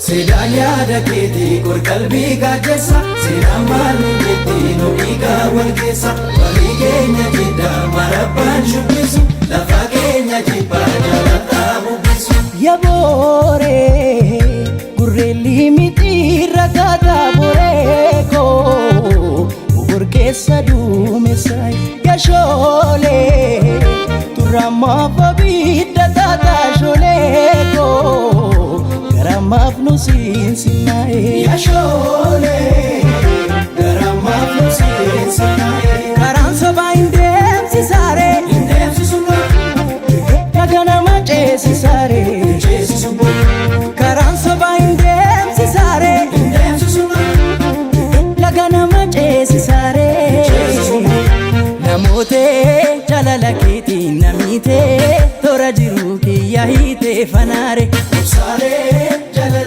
Seedaan yaada keetii qorqalbii gaachessa, seenaan maal nu jetti nu dhiigaa wal keessa, walii keenya jiddaa marabbaan shubbisu, lafa keenya jibbaa jalataa bubbisu. Yabooree gurreelli mitiirra gaataa boreekoo Ogorkeessa duumessa yashoolee turamaaf abidda taataa shooleekoo garamaaf nu siinsinnaa'e. Yashoolee garamaaf nu siinsinnaa'e. Karaan sobaa hin deemsisaare. Hin deemsisu Laga nama ceesisaare. Ceesisu. Karaan sobaa hin deemsisaare. Hin deemsisu. Laga nama ceesisaare. Namoota jaalala keetiin namiite toora jiru kiyya hiite fanaare. Obsaalee jaalala.